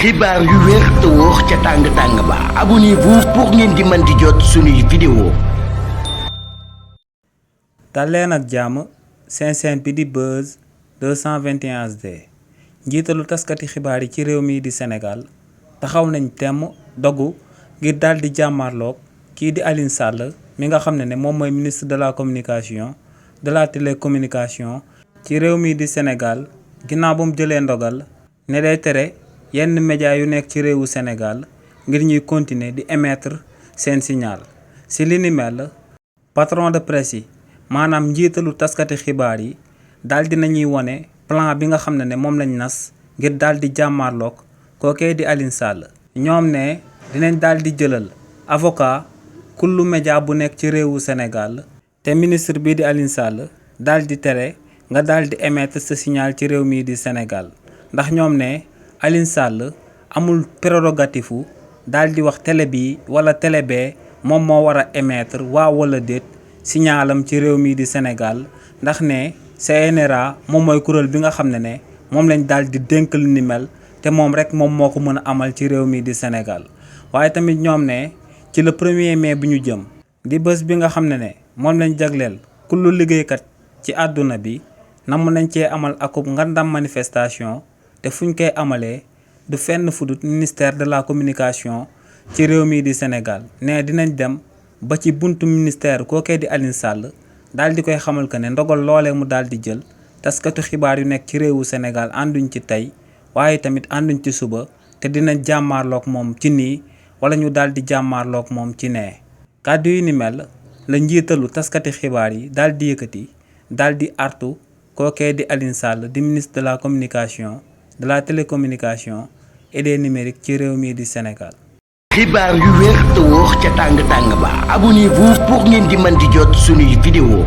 xibaar yu wér te wóor ca tàng-tàng ba abonnez-vous pour ngeen di mën di jot suñuy vidéo. dal leen ak jàmm seen chaîne bi di Buzz 221 HD njiitalu taskati xibaar yi ci réew mi di Sénégal taxaw nañ temm dogu ngir daal di jàmmarloog kii di Alioune Sall mi nga xam ne moom mooy ministre de la communication de la télécommunication ci réew mi di Sénégal ginnaaw ba mu jëlee ndogal ne day tere yenn média yu nekk ci réewu Sénégal ngir ñuy continuer di émettre seen signal si li ni mel patron de presse yi maanaam njiitalu taskati xibaar yi daal di nañuy wone plan bi nga xam ne moom lañ nas ngir daal di jàmmarloog kookee di Alioune Sall ñoom ne dinañ daal di jëlal avocat kullu média bu nekk ci réewu Sénégal te ministre bii di Alioune Sall daal di tere nga daal di émettre sa signal ci réew mii di Sénégal ndax ñoom ne Alioune Sall amul prérogative daal di wax télé bi wala télé bee moom moo war a émettre waaw wala déet signalam ci réew mii di Sénégal ndax ne CNRA moom mooy kuréel bi nga xam ne moom lañ daal di dénk lu ni mel te moom rek moom moo ko mën a amal ci réew mii di Sénégal waaye tamit ñoom ne ci le 1er mai bi ñu jëm di bés bi nga xam ne moom lañ jagleel kullu liggéeykat ci àdduna bi namm nañ cee amal akub ngandam manifestation te fuñ koy amalee du fenn fudut ministère de la communication ci réew mii di Sénégal ne dinañ dem ba ci buntu ministère kookee di Alioune Sall daal di koy xamal que ne ndogal loolee mu daal di jël taskatu xibaar yu nekk ci réewu Sénégal ànduñ ci tey waaye tamit ànduñ ci suba te dinañ jàmmaarloog moom ci nii wala ñu daal di jàmmaarloog moom ci nee kàddu yi ni mel la njiitalu taskati xibaar yi daal di yëkkati daal di artu kookee di Alioune Sall di ministre de la communication de la télécommunication et des numériques ci réew mii di Sénégal. xibaar yu wér te wóor ca tàng-tàng ba abonnez-vous pour ngeen di mën di jot suñuy vidéo.